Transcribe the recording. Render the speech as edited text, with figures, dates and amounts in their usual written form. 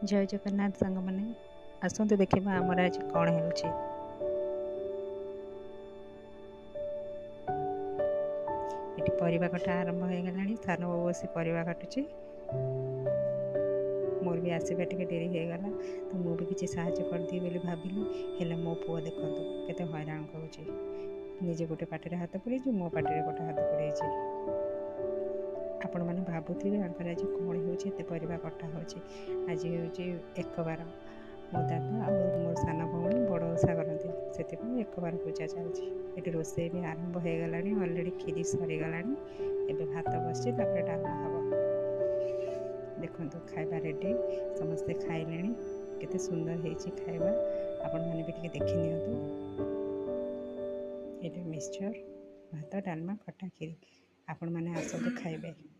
ଜୟ ଜଗନ୍ନାଥ ସାଙ୍ଗମାନେ, ଆସନ୍ତୁ ଦେଖିବା ଆମର ଆଜି କ'ଣ ହେଉଛି। ଏଠି ପରିବା କଟା ଆରମ୍ଭ ହେଇଗଲାଣି। ସାନ ବୋଉ ବସି ପରିବା କାଟୁଛି। ମୋର ବି ଆସିବା ଟିକେ ଡେରି ହେଇଗଲା, ତ ମୁଁ ବି କିଛି ସାହାଯ୍ୟ କରିଦିଏ ବୋଲି ଭାବିଲି। ହେଲେ ମୋ ପୁଅ ଦେଖନ୍ତୁ କେତେ ହଇରାଣ କରୁଛି। ନିଜେ ଗୋଟେ ପାଟିରେ ହାତ ପୁରେଇଛି, ମୋ ପାଟିରେ ଗୋଟେ ହାତ ପୁରେଇଛି। ଆପଣମାନେ ଭାବୁଥିବେ ଆଙ୍କର ଆଜି କ'ଣ ହେଉଛି, ଏତେ ପରିବା କଟା ହେଉଛି। ଆଜି ହେଉଛି ଏକବାର। ମୋ ଦାଦା ଆଉ ମୋ ସାନ ଭଉଣୀ ବଡ଼ ଓଷା କରନ୍ତି, ସେଥିପାଇଁ ଏକବାର ପୂଜା ଚାଲିଛି। ଏଠି ରୋଷେଇ ବି ଆରମ୍ଭ ହେଇଗଲାଣି, ଅଲରେଡ଼ି କ୍ଷୀରି ସରିଗଲାଣି। ଏବେ ଭାତ ବସିଛି, ତାପରେ ଡାଲମା ହେବ। ଦେଖନ୍ତୁ ଖାଇବା ରେଡ଼ି, ସମସ୍ତେ ଖାଇଲେଣି। କେତେ ସୁନ୍ଦର ହେଇଛି ଖାଇବା, ଆପଣମାନେ ବି ଟିକେ ଦେଖି ନିଅନ୍ତୁ। ଏଇଟା ମିକ୍ସଚର୍, ଭାତ, ଡାଲମା, ଖଟା, କ୍ଷୀରି। ଆପଣମାନେ ଆସନ୍ତୁ ଖାଇବେ।